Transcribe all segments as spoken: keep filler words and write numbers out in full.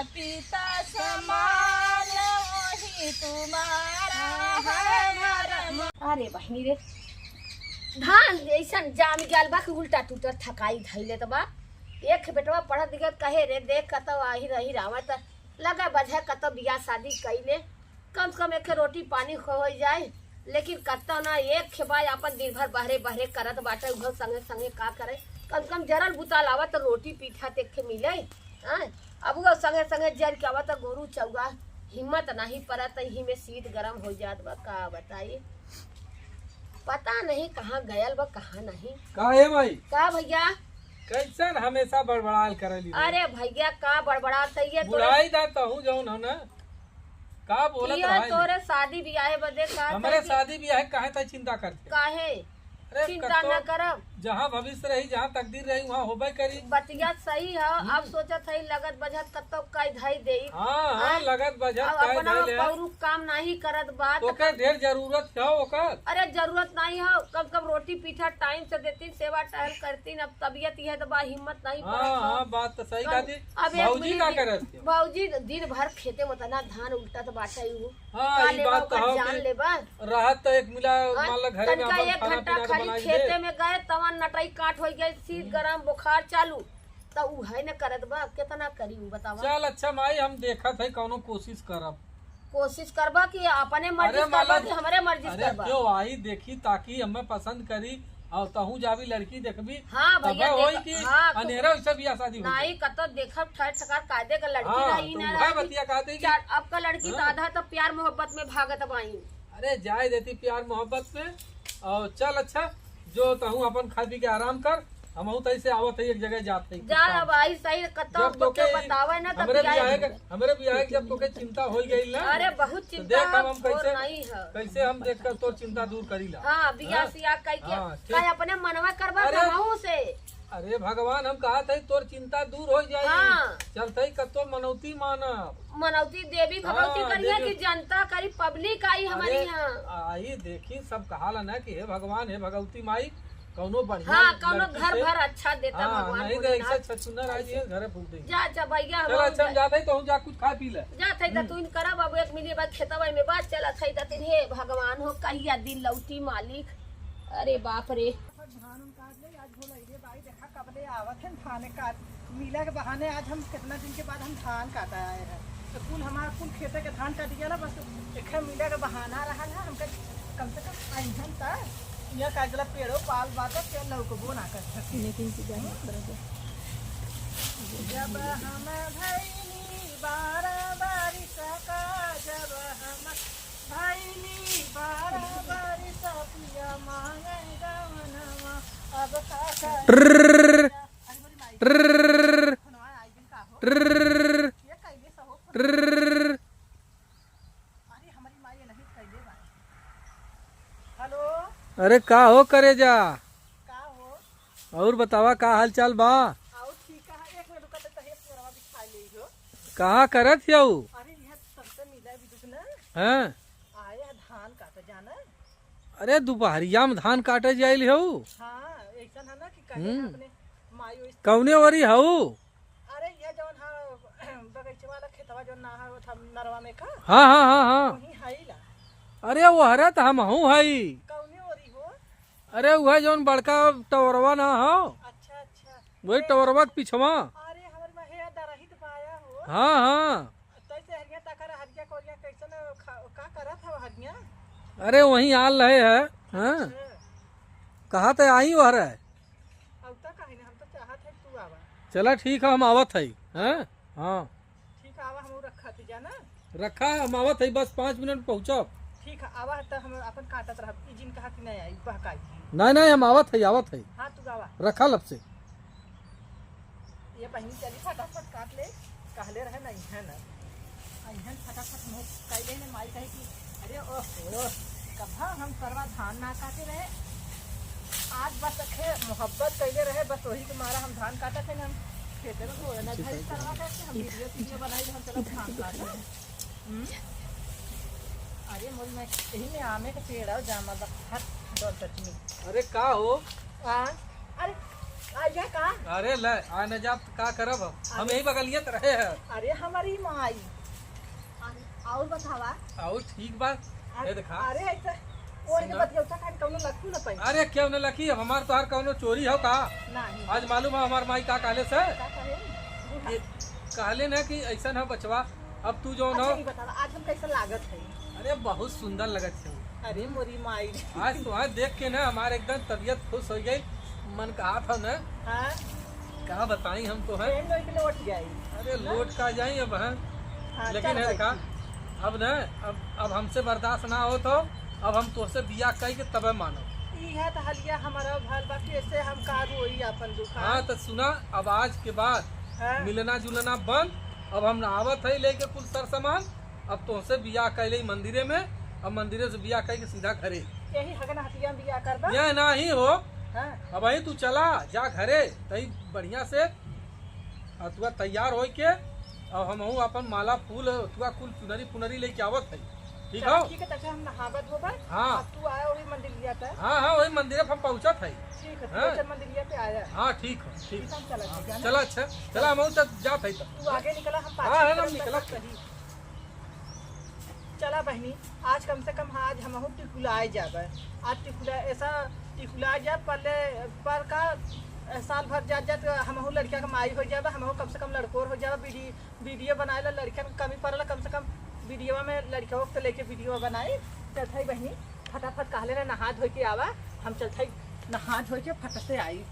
पिता समान वही तुम्हारा है धर्म। अरे बहिनी रे, धान ऐसन जाम गल बा कि उल्टा टूटर थकाई धइले त बा। एक बेटवा पढ़त लिखत कहे रे, देख कतौ आही रही रावत, लगा बझा कतौ बियाह शादी कइले, कम से कम एक रोटी पानी हो जाए। लेकिन कतौ ना, एक खेबाई आपन दिन भर बहरे बहरे करत बाटे, उहो संगे संगे का करे, कम से कम जरल बुता लावत त रोटी पीठा तेखे मिले। हाँ, अब वो संगे संगे जर के आवत गोरू चौगा, हिम्मत नहीं परत, ही में सीत गरम हो जात बा, का बताई, पता नहीं कहाँ गयल बा, कहाँ नहीं। का है भाई? का भैया? कैसन हमेशा बड़बड़ाल करेली रे? अरे भैया, का बड़बड़ात है ये तोरे बुढ़ाई दा तहूँ जौन हो ना, का बोलत ये रहा है? तोरे शादी बियाहे बदे का हमरे शादी बियाहे काहे तै चिंता करते? काहे? अरे, चिंता कतौ ना करब। जहाँ भविष्य रही, जहाँ तकदीर रही, वहाँ होबे करी। बतिया सही है। हम्म। अब सोचत है, लगत बजत कतौ कई धई देई। हाँ, हाँ, हैं? लगत बजत अब कई अपना धई ले। पौरुख काम नहीं करत बात। ओकर ढेर जरूरत है ओकर। अरे, जरूरत नहीं है, कम कम रोटी पीठा टाइम से देती, सेवा टहल करती, अब तबियत यह तो बा, हिम्मत नहीं हाँ, पड़त है। हाँ, बात तो सही कम, कहती। अब एक भौजी मिनट का दे-, करत है? भौजी दिन भर खेते में उतना धान उल्टत बाटे उ। हाँ, काले ई बात बा तो ओकर हौ जान कि लेबा। रहत तो एक मिला, हाँ, मान ला, घरे में तनिका अपन एक खाना घंटा पीना के खाली बनाई दे। खेते में गए, तवन नटई काट होइ गए, शीत हम्म। गरम बुखार चालू, त उ है न करत बा, केतना करी उ बतावा। चल अच्छा माई, हम देखत है कौनो कोशिश करब। कोशिश करबा कि अपने मर्जी अरे से करबा मालक, कि हमरे मर्जी से अरे करबा? क्यों आई देखी ताकि हमें पसंद करी, और तहूँ जाबी लड़की देखबी, हाँ भैया, तबे होई देख, कि हाँ, तो अनेरा वैसे बियाह शादी हो जाई। नहीं, कतो देखब ठहर ठकार कायदे का लड़की हाँ, रही तो ना उहे रही। बतिया कहते कि चार, अब का लड़की तो हाँ। आधा तो प्यार मोहब्बत में भागत बाई। अरे जाए देती प्यार मोहब्बत में, और चल अच्छा, जो तहूँ अपन खा पी के आराम कर, हमहू तई से आवत है, एक जगह जात है, कुछ जा काम अब से। आई सही, कतौ जब कुछ तोके बतावे ना, तो हमरे बियाह बियाहे के, हमरे बियाहे के जब तोके चिंता होई गई ना, अरे बहुत तो चिंता देख हम, हम और कैसे, नहीं है। कैसे हम देख कर तोर चिंता दूर करीला। हाँ, बियाह हाँ? सियाह कई के, हाँ, ठीक। कई अपने मनवा करबा अरे, कमाऊ से। अरे भगवान, हम कहा थे तोर चिंता दूर हो जाई। हाँ। चलते ही कतो मनौती मानब। मनौती देवी भगवती हाँ, करिया देवी। कि जनता करी, पब्लिक आई हमारी अरे, यहाँ। आई देखी सब कहाला ना कि हे भगवान, हे भगवती माई, कौनो बढ़िया हाँ, कौनो लड़की घर से। भर अच्छा देता हाँ, भगवान नहीं तो भोलेनाथ। ऐसे छछुंदर आ जी, घरे फूक देंगे। जा, जा भैया, हम चल, अच्छा, हम जा- जाते ही तो हम जा कुछ खा पी ले। जाते ही तो हम्म। तू इन करब, अब एक मिनट बाद खेतवा में बात चलत है, तो हे भगवान हो, कहिया दिन लौटी मालिक। अरे बाप रे। धान उन काट ले, आज भोला रे बाई, देखा कब ले आवत है धान काट। मिला के बहाने आज हम कितना दिन के बाद हम धान काटा आए हैं। तो कुल हमार कुल खेते के धान काट गया ना, बस एक मिला के बहाना रहा है, हमका कम से कम अइहन त, यहाँ का जला पेड़ो पाल बात के लौकबो ना कर सके। लेकिन की जाने हम्म। बराबर। जब हम भैनी बारह बारिश का, जब हम भैनी बारह बारिश पिया मांगे गवनवा, अब का करी? ट्रर्र। अरे मोरी माई, ट्रर्र। फोनवा आई गइल का हो? ट्रर्र। ये कैले सहो फोन? ट्रर्र। अरे, हमारी माई नहीं कैले बा। हेलो। अरे, का हो करेजा? का हो? और बतावा, का हाल चाल बा? आओ, ठीक है। एक मिनट रुका, तो तहिया पुअरवा बिछा ले हो। कहाँ करत हऊ? अरे, यह तब से मिला भी दुख ना। हाँ। आए हैं धान काटे जाना। अरे, दोपहरिया में धान काटे जाइल हऊ? हाँ, ऐसा है ना कि कहे हम्म। अपने माई ओइस कौने ओरी हऊ? अरे, ये जौन हा, बगीचे वाला खेतवा जौन ना हा, वो था नरवा में का? हाँ, हाँ, हाँ, हाँ। वहीं हाई ला। अरे, वो हरे त हमहू हई। कौने ओरी हो? अरे, वह जौन बड़का टवरवा ना हो? अच्छा, अच्छा। वही ए, टवरवा के पिछवा। अरे, हमर में हे दरहित पाया हो। हाँ, हाँ। तैसे हरिया तकर हरिया कोरिया कैसन खा-, का करत हव हरिया? अरे, वहीं आल रहे है। हाँ। अच्छा। कहा ते आई वह रहे। अब तक काहे ना, हम तो चाहत है तू आवा। चला ठीक है, हम आवत है। हैं? हाँ। ठीक है, आवा, हम रखा थी जाना। रखा है, हम आवत है, बस पाँच मिनट में पहुँचब। ठीक है, आवा है तो हम अपन काटत रहब। ई जिन कहा कि नहीं आई, बहकाई। नहीं, नहीं, हम आवत है, आवत है। हाँ, तू आवा। रखा लब से। ये बहिनी चली फटाफट काट ले, कहले रहे नहीं है ना। अइहन फटाफट मुँह कैले ने माई कहे कि अरे ओहो, कभा हम सरवा धान ना काटे रहे, आज बस अखे मोहब्बत कैले रहे, बस वही के मारा हम धान काटत है ना, हम खेते में घोड़े ना धरी सरवा करके हम वीडियो वीडियो बनाई, हम चलो धान काटे। हम्म? अरे मोरी माई, यही में आमे के पेड़ है, जामा बा, हट, डर सच में। अरे का हो? आ? अरे आ जा का? अरे ले, आ न जा, का करब हम? हम अरे। यही बगलिए त रहे हैं। अरे हमारी माई। अरे, और बतावा? और ठीक बा। अरे, ये देखा। अरे, ऐसे ओढ़ के सुना। बतियौता खान कौनो लखू न पाई। अरे, क्यों न लखी? अब हमार तोहार कौनो चोरी हो का? नहीं। आज मालूम है हमार माई का कहले से? का कहे? ये कहले ना कि ऐसा ना बचवा, अब तू जो अच्छा, ना। ये बतावा, आज हम कैसे लागत है? अरे, बहुत सुंदर लगत है। अरे, मोरी माई। आज तोहार देख के ना हमार एकदम तबीयत खुश हो गई, मन कहा था ना। हाँ। का बताई हम तो है। प्रेम लोट के लोट जाई। अरे ना? लोट का जाई अब, हैं? हाँ, लेकिन चल है देखा, भाई। अब ना, अब, अब हमसे बर्दाश्त ना हो तो अब हम तोहसे बियाह कई के तबे मानो। ई है तो हलिया हमारा भल बा, कैसे हम का रोई अपन दुख। हाँ, तो सुना, अब आज के बाद हाँ। मिलना जुलना बंद। अब हम आवत है लेके कुल सर सामान, अब तोहसे बियाह कैले मंदिरे में, अब मंदिरे से बियाह कई के सीधा घरे। यही हगन हटिया में बियाह करबा? यह नाही हो। हाँ। अब वही तू चला जा घरे, तई बढ़िया से अथुआ तैयार होई के, और हमहू अपन माला फूल अथुआ कुल चुनरी पुनरी लेके आवत है, ठीक चला, हो? ठीक है, तब हम नहाबत होबे। हाँ। अब तू आया वही मंदिर लिया था। हाँ, हाँ, वही मंदिर पे हम पहुँचत है। ठीक है, हाँ। पहुँचत मंदिर लिया पे आया। हाँ, ठीक हो, ठीक। ठीक, हम चला हाँ, जाना। चला, अच्छा, चला, हमहू तब जात है तब। तू आगे निकला, हम हाँ, पाछे हाँ, हम निकलत निकला। तब सही। चला बहिनी, आज कम से कम, हाँ, आज हमहू टिकुलाए जाबे। आज टिकुला, ऐसा टिकुलाए जाब, पहले पर का साल भर जात जात हमहू लड़किया के माई हो जाबे, हमहू कम से कम लड़कोर हो जाबे। वीडियो, वीडियो बनाए ला लड़कियन के कमी पड़ला, कम से कम वीडियो में लड़कियों के लेके वीडियो बनाई। चल भाई बहिनी, फटाफट कहले ना नहा धोई के आवा, हम चलत हई नहा धोई के फट से आई।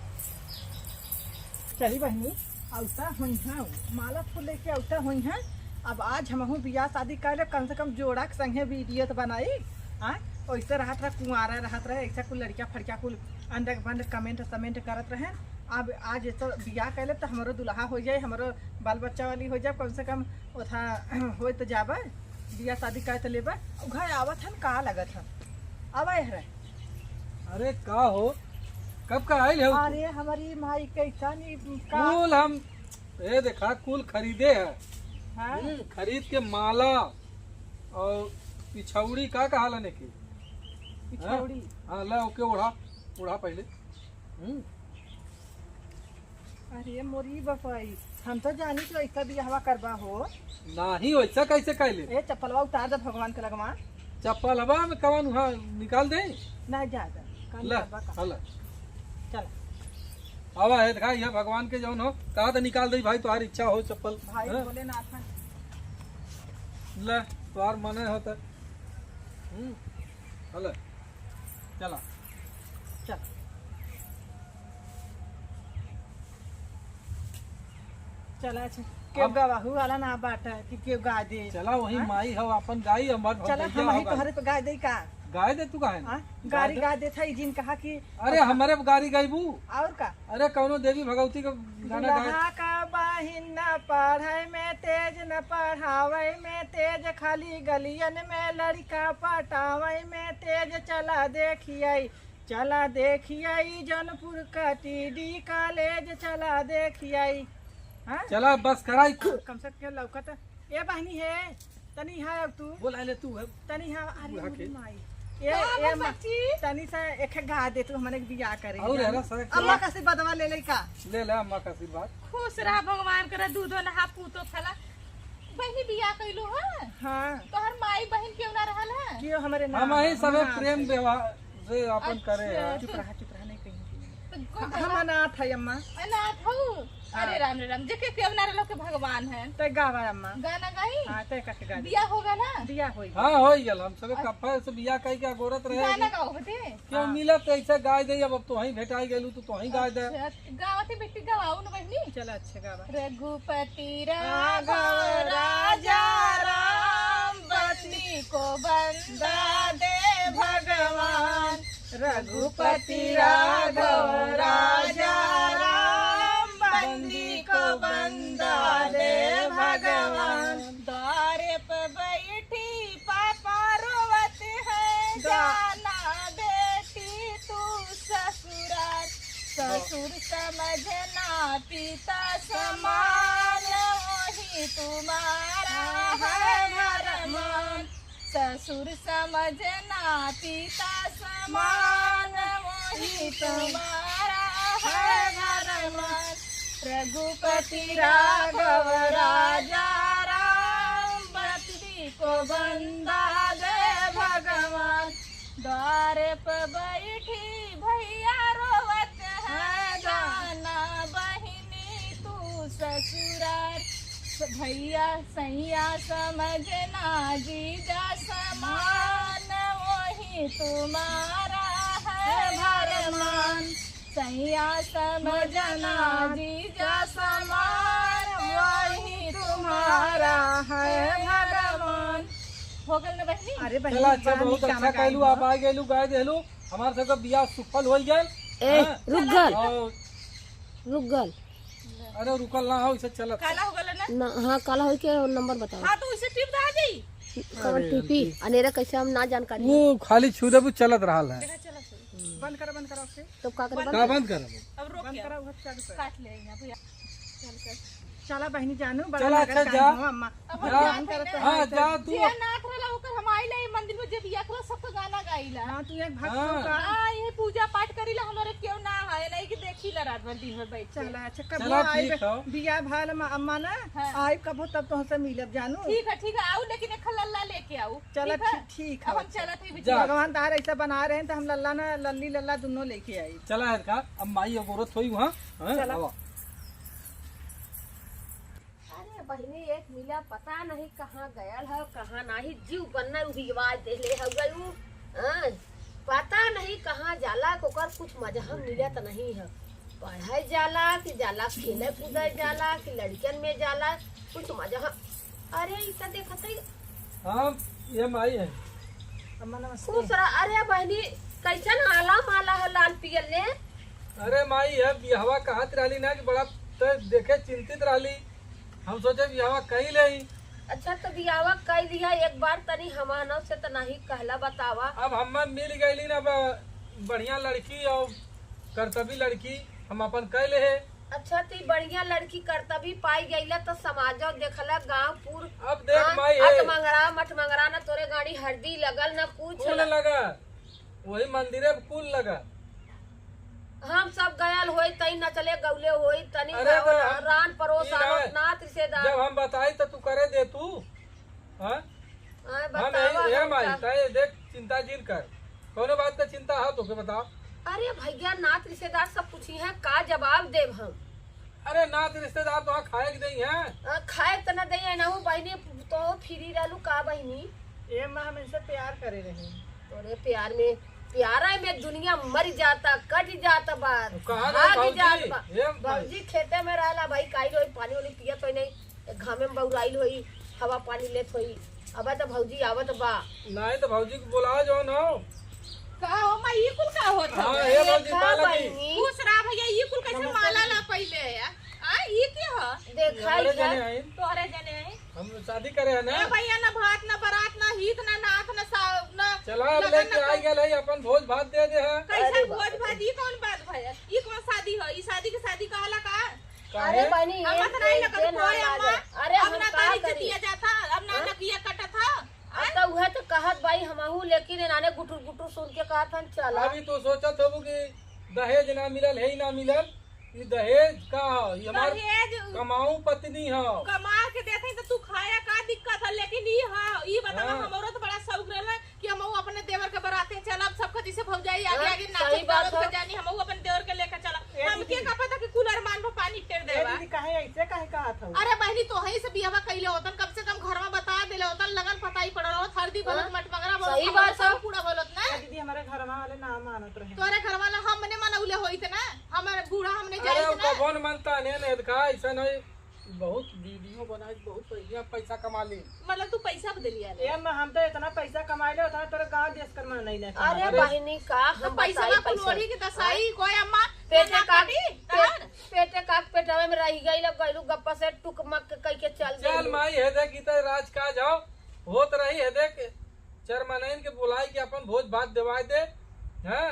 चली बहिनी, औता होई हैं, माला फूल लेके औता होई हैं। अब आज हमहू बियाह शादी कर ले, कम से कम जोड़ा के संगे वीडियो तो बनाई। हाँ, वैसे रहत रहे, कुंवारा रहत रहे, ऐसा कुल लड़किया फड़किया कुल अंडक बंड comment समेंट करत रहे। अब आज ये तो बियाह कर ले तो हमरो दुल्हा हो जाए, हमरो बाल बच्चा वाली हो जाए, कम से कम ओथा होए तो जाबे, बियाह शादी कर तो लेबे। घर आवत हन, का लगत हन? आवा यहरे। अरे का हो, कब का आइल हो तू? अरे हमारी माई कैसा नी का कुल हम, ए देखा, कुल खरीदे है। हाँ। हम्म, खरीद के माला और पिछौड़ी का कहाला ने की? पिछौड़ी? हाँ, हाँ, ले ओके ओढ़ा, ओढ़ा पहले। हम्म। अरे मोरी बपई, हम तो जानी कि ऐसा बियाहवा करबा हो। नाही, वैसा कैसे कैले? ए, चप्पलवा उतार दे भगवान के लगवा। चप्पलवा में कवन उहाँ निकाल दे? ना, जा, जा। कान ले, करबा का? हला। चल। आवा है, देखा, यह भगवान के जौन हो, कहा तो निकाल दे भाई, तुम्हारी इच्छा हो चप्पल। भाई हैं? भोलेनाथ हैं। ले, तुम्हार मने हो तो। हम्म, हला। चला। चल। चला, अच्छा। केहू अब गवाहू वाला ना बाटा कि केहू गा दे। चला, वही हाँ? माई हो, अपन गाई, हमार चला, भौजैया हम हो ही गाई। तोहरे पे गा दे का? गाय दे तू काहे ना? हाँ? गाय गारी दे। गा दे था, ई जिन कहा कि अरे, हमरे पे गारी गाइबू? और का? अरे, कौनो देवी भगवती का गाना गाए। दुल्हा का बहिन न पढ़ाई में तेज, न पढ़ावे में तेज, खाली गलियन में लड़का पटावे में तेज। चला देखिए, चला देखिए जौनपुर का टी डी कॉलेज, चला देखिए। हाँ? चला बस कराई। कम से कम लौकत। ए बहिनी है, तनी यहाँ आव तू। बोला ले तू है। तनी यहाँ, अरे बूढ़ा मोरी के। माई। ए, का ए बा अम्मा, बच्ची? तनी सा एक गा दे तू, हमने के बियाह करे और जान। है ना, सड़क अम्मा चला। का आशीर्वादवा ले ले का? ले ले अम्मा का आशीर्वाद। खुश रहा, भगवान करे दूधो नहा पूतो फला। बहिनी बियाह कइलू है? हाँ। तोहर माई बहिन केहू ना रहल है? केहू हमरे ना हम ही रहल, सबे हम प्रेम अनाथ है। व्यवहार से अपन करे अच्छा, है। चुप रहा, चुप रहा, नहीं कहीं। तो हम, हम अनाथ है अम्मा। अनाथ हो? हाँ। अरे राम रे राम, जेके केहू ना रहलो के भगवान है। ते गावा अम्मा। गाना गाई? हाँ, ते का के गा दे। बियाह होगा ना? बियाह होई। हाँ, होई गल। हम सबे अच्छा। कफे से बियाह कई के अगोरत रहे। गाना गाओ बेटे। क्यों हाँ। मिलत ऐसे गाय दे, अब, अब तो वहीं भेटाई गइलू, तो, तो वहीं गाय दे। अच्छा, गावत है बेटी, गवाओ ना बहिनी। चला, अच्छा, गावा। रघुपति राघव राजा राम, बंदी को बंदा दे भगवान। रघुपति राघव राजा राम, बंदी को बंदा दे भगवान। द्वारे पे बैठी पापा रोवत है, गा- जाना बेटी तू ससुराल। ससुर समझना पिता समान, वही तुम्हारा है अरमान। ससुर समझना पिता समान, वही तुम्हारा है भगवान। रघुपति राघव राजा राम, पृथ्वी को बंदा दे भगवान। द्वारे पे बैठी भैया रोवत है, जाना बहिनी तू ससुरार। भैया सैया समझना जीजा समान, वही तुम्हारा है भगवान। सैया समझना जीजा समान, वही तुम्हारा है भगवान। हो गल ना बहिनी? अरे बहिनी, चला, अच्छा, बहुत अच्छा कैलू, आप आ गइलू, गाय देलू, हमार सबका बियाह सुफल हो गइल। ए, हाँ? रुक गल। और रुक गल। अरे रुकल ना हो, इसे चलत। काला हो गल ना? ना, हाँ, काला होई के नंबर बताओ। हाँ, तो उसे टिप दा जाई। कौन अरे टीपी? अनेरा कैसे हम ना जानकारी। वो खाली छू देबू, चलत रहल है। देखा, चला, चला। बंद करा, बंद करा उसे। तब का करे बंद बंद? का करा? बंद करबू? अब रोक बंद के। करा, वो चालू कर। काट ले यहाँ भैया। चल कर। चला बहिनी जानू, बड़ा चला, नगर अच्छा, का जा। हो अम्मा। अब जा। भगवान करत हाँ, है। जा तू। जे नाथ रहला ओकर हम आइले ई मंदिर में, जब एकरो सबके गाना गाइला। हाँ, तू एक भक्त हाँ। हो का? हाँ, ये पूजा पाठ करीला, हमरे केहू ना है, नहीं कि देखीला रात भर दिन भर बैठ के। चला, अच्छा, कबो चला, आइब, ठीक हो। बियाह भल अम्मा, अम्मा ना, हाँ। आइब कबो तब तोहसे मिलब जानू। ठीक है, ठीक है, आऊ लेकिन एक लल्ला लेके आऊ। चला, ठीक है? ठीक, ठीक अब है, हम अच्छा। चलत ही जा। भगवान तार ऐसा बना रहे हैं तो हम लल्ला ना, लल्ली लल्ला दोनों लेके आई। चला है का, अब माई अब औरत होई वहाँ, हाँ? चला। आवा। अरे बहिनी, एक मिला पता नहीं कहाँ गयल है, कहाँ नहीं, जीव बनना उबिगवाय देले हउवे उ, हाँ? पता नहीं कहाँ जाला, ओकर कुछ मजहम मिलत नहीं है। पढ़े जाला कि जाला, खेले कूदे जाला कि लड़कन में जाला, कुछ मजहम। अरे, ई का देखत है? हाँ, ये माई है। अम्मा, नमस्ते। खुश रह। अरे बहिनी, कैसन आला माला है लाल पियर ने? अरे माई, ये बियाहवा कहत रहली ना कि बड़ा त देखे चिंतित रहली, हम सोचे बियाहवा कई लेई। अच्छा, तो बियाहवा कई लिया एक बार, तनी हमहनों से तो नहीं कहला बतावा। अब हम मिल गईली ना ब-, बढ़िया लड़की और करतबी लड़की, हम अपन कई ले है। अच्छा, तो ई बढ़िया लड़की करतबी पाई गईला तो समाजो देखला, गांव पूर अब देख हाँ, माई है। अटमंगरा मटमंगरा न तोरे गाड़ी हरदी लगल न कुछ कुल ल- लगा, वही मंदिरे पे कुल लगा। हम सब गयल होई, तई नचले गौले होई, तनी अरे गाँव तो हम रान परोस ई आनो ना, नात रिश्तेदार। जब हम बताई तो तू करे दे तू, हाँ? हाँ, हम बतावा यही, हे हम माई, का- तय देख, चिंता जिन कर, कौनो बात का चिंता है तो के बताओ। अरे भैया, नात रिश्तेदार सब पूछी हैं, का जवाब देब हम? अरे नात रिश्तेदार तो हाँ खाए के देई हैं। आ, खाए के त ना देई हैं, ना हो बहिनी, तो फ्री रहलू का बहिनी? ए माँ, हम इनसे प्यार करे रहे। तोरे प्यार में, प्यारा में दुनिया मर जाता, कट जाता बा, कहाँ गए भाग भौजी? जात बा। ए भाई। भौजी खेते में रहला भाई, काई रोई पानी वानी पियत होई नहीं, घामे में बौराइल होई, हवा पानी लेत होई। अब तो भौजी आवत बा। नहीं तो भौजी को बुलाओ जौन हो। का हो माँ, ई कुल का होत हाँ, हवे? ए भौजी, देखा पाला की। बहिनी। खुश रहा भैया, ई कुल कैसे नमस्ते माला दीदी। ला पहिले है? आ, ई के ह? देखा हमरे इधर। जने आइन। तोहरे जने आइन। हम शादी करे हैं ना। ए भैया, ना भात, ना बारात, ना हीत, ना नात, ना सा-, ना चला, अब लगन, लेके ना आई गल है, अपन भोज भात दे दे है। कैसन अरे बाप भोज रे। भात? ई कौन बात भैया? ई कौन शादी हो? ई शादी के शादी कहला का? काहे? अरे बहिनी, हम एक तो नहीं दिन लगत के ना कोई लाज अम्मा, है। अरे अब हम ना का तारीख करी? जितिया जाता, अब ना हाँ? नकिया कटत ह। अब तो उहे तो कहत बाई हमहू, लेकिन एनाने गुटुर गुटुर सुन के कहत हन चला। अभी तो सोचत होबू कि दहेज ना मिलल, हे ही ना मिलल। ई दहेज का ह? ई हमार दहेज कमाऊ पत्नी ह। कमा के देते तो तू खाया का दिक्कत है, लेकिन ई ह, ई बतावा हाँ। हमरो तो बड़ा शौक रहल है कि हमहू अपने देवर के बराते चलब, सबका जैसे भौजाई आगे हाँ, आगे नाचत सही बात गावत है। के जानी, हमहू अपन देवर के लेके चलब। ए हमके दीदी। का पता कि कुलर मान पर पानी फेर ए देबा। दीदी, काहे ऐसे काहे कहत हऊ? अरे बहिनी, तोहई से बियाहवा कइले होतन, कम से कम घरवा बता देले होतन, लगन पता ही पड़ल होत, हरदी बोलत, हाँ। मटमगरा बोलत, सही हमरो बात सब है। पूरा बोलत ना। ए दीदी, हमारे घरवा वाले ना मानत रहे। तोरे घरवा वाला हमने मनौले होइत ना, हमारे बूढ़ा हमने अरे जाइत ना। कबो न मनता ने, ने का ऐसा नहीं। बहुत वीडियो बनाई, बहुत बढ़िया पैसा कमा ले। मतलब तू पैसा बदे लिया ले। ए अम्मा, हम तो इतना पैसा कमाई ले, उतना तोरे गाँव देश कर में नहीं ले। अरे अरे। बहिनी, का तो हम पैसा बताई, ना पैसा। कुल ओढ़ी के दसाई, हाँ? कोई अम्मा, पेटे ना का, काटी, पेट, हाँ? पेटे का पेटवे में रह गई, लग गइलू गप्पा से टुक मक कह के चल चल गइलू। माई, हे देख, ई तो राज काज हो, होत रही, हे देख, चरमनैन के बुलाई के अपन भोज भात देवाए दे, हैं?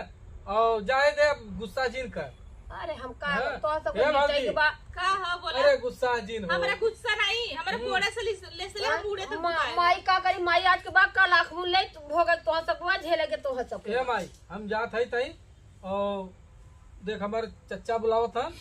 और जाए दे, अब गुस्सा जिन कर। अरे हम का हाँ? तो सब ए भौजी। नीचे के बा। का हो बोला? अरे गुस्सा जिन हो। हमरा गुस्सा नहीं, हमरा हम्म। कोड़े से लिस-, ले से ले हम हाँ? बूढ़े तक मा-, बुलाए। माई का करी, माई आज के बाद का लाख मुन ले, तो भोगे तो सब हुआ, झेले के तो सब ए हुआ। माई, हम जात है तई, और देख, हमार चच्चा बुलावत हन।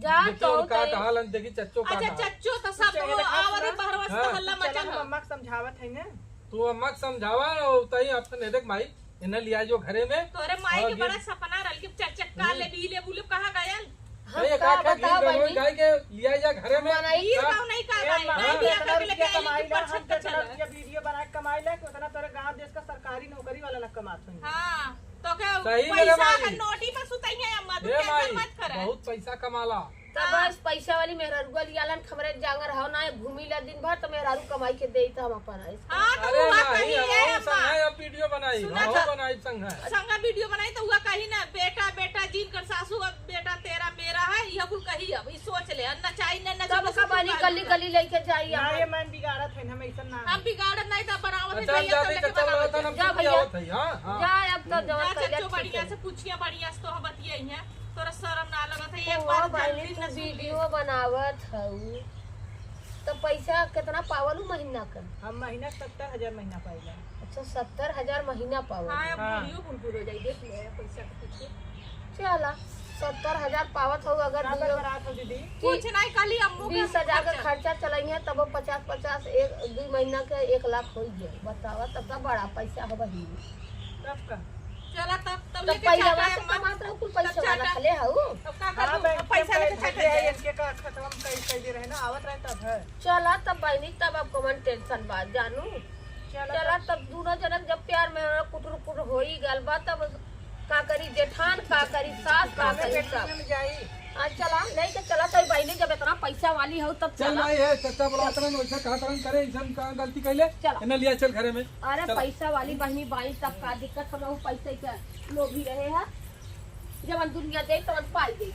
जा देखी तो उनका तई। कहा लन, देखी चच्चो का अच्छा, कहा। चच्चो तो सब चच्चा, वो ये देखा आवरी सुना? बहरवा से हाँ। हल्ला चला, मचल हम हो। अम्मा के समझावत है ना। तू अम्मा के समझावा, और तई आपसे नहीं देख माई, इन्हें लिया जो घरे में। तोरे माई और के ये बड़ा सपना रहल कि चच्चा का हम्म। ले भी ले बोले कहाँ गयल? हम अरे, का का खा बताओ गीत गवाई बहिनी? गाय के लिया जा घरे में? मनाई का? गाँव नहीं का ए, भाई, माँ, नहीं भी इतना अगर रुपया लेके आई कमाई कि ला, हम पचहत्तर तो इतना चला। रुपया वीडियो बना के कमाई ला कि उतना तोरे गाँव देश का सरकारी नौकरी वाला ना कमात होई। हाँ, तो क्या सही पैसा मेरे अगर माई। नोटी पर सुताई है अम्मा, तू ए टेंशन माई, मत करे। बहुत पैसा कमाला। तो हाँ। बस पैसा वाली मेहरारू लियालन, हमरे जांगर हो ना, घूमी ला दिन भर, तो मेहरारू कमाई के देई, तो हम अपन आइस। हाँ, तो अरे वो माई, कही हम है अहू अम्मा। संग है, अब वीडियो बनाई, सुना हम था। बनाई संग है। संगा वीडियो बनाई, तो हुआ कही ना, "बेटा, बेटा, जिन कर सासू, अब बेटा तेरा मेरा है", यह कुल कही। अब ई सोच ले, अब नचाई न, नचाई तब न, का ससुर बानी का गली, गली लेके जाई ना, अपन। ये मन बिगाड़त है ना, हम ऐसा ना हम है। बिगाड़त नहीं, तब बनावत है अच्छा, हम भैया, जाते तो लेके चल रहा बनावत था, है। हम जा छुट्टी भैया। आवत है, हाँ, हाँ। जा, अब तो जवन जा, कैला चच्चो, ठीक बढ़िया है। से पूछिया, बढ़िया से तो हम बतियाई हैं। तोरा शरम ना लगत है, एक ओ, बार बहिनी, जल्दी तू न सुन ली। वीडियो बनावत हऊ, तो पैसा कितना पावलू महीना का? हम महीना सत्तर हजार महीना पाइला। अच्छा, सत्तर हजार महीना पावल। हाँ, अब हाँ। वीडियो कुल पूरा हो जाई, देख ले पैसा के पीछे। चला, सत्तर हजार पावत हऊ, अगर का दुइयो बरबरात हो दीदी? कि कुछ नहीं, खाली अम्मू के बीस हजार का खर्चा। खर्चा चलाई है, तब वो पचास, पचास, एक, दुइ महीना के एक लाख हो गया। बतावा, तब का बड़ा पैसा हो बहिनी। तब का? चला तब, तब तब लेके पहिले चला वहाँ से अम्मा। कमात रहो, कुल तब पैसा वाला चाचा। खले हऊ। तब का हाँ, करू? बैंक अब पैसा में लेके पैसा चाचा दे, जाए। इनके का खतम कर, कर दे रहे ना, आवत रहे तब है। चला तब बहिनी, तब अब कौन टेंशन बा, जानू? चला चला तब। तब दोनों जनक जब प्यार में कुटुर कुटुर हो ही गल बा, तब का करी जेठान, का करी सास, का हमें करी बेटी सब। में जाई। हाँ, चला, नहीं तो चला तो बहिनी, जब इतना पैसा वाली हो तब चल चला। भाई, है, चच्चा बोला तरन, वैसा कहा तरन करे, इंसान का गलती कैले, चला। इन्हें लिया चल घरे में। अरे चला। पैसा वाली बहिनी बाई, तब का दिक्कत, हम लोग पैसे के लोभी रहे हैं, जवन दुनिया दे तवन पाई गई।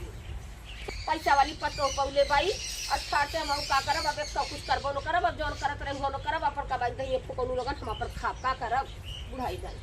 पैसा वाली पतो पौले बाई, अच्छा से हम का करब, अब एक तो कुछ करबो न करब, अब जौन करत रही हो न करब, अपन कमाई दही फुकौनू लगन हम अपन खाब, का करब, बुढ़ाई जाई।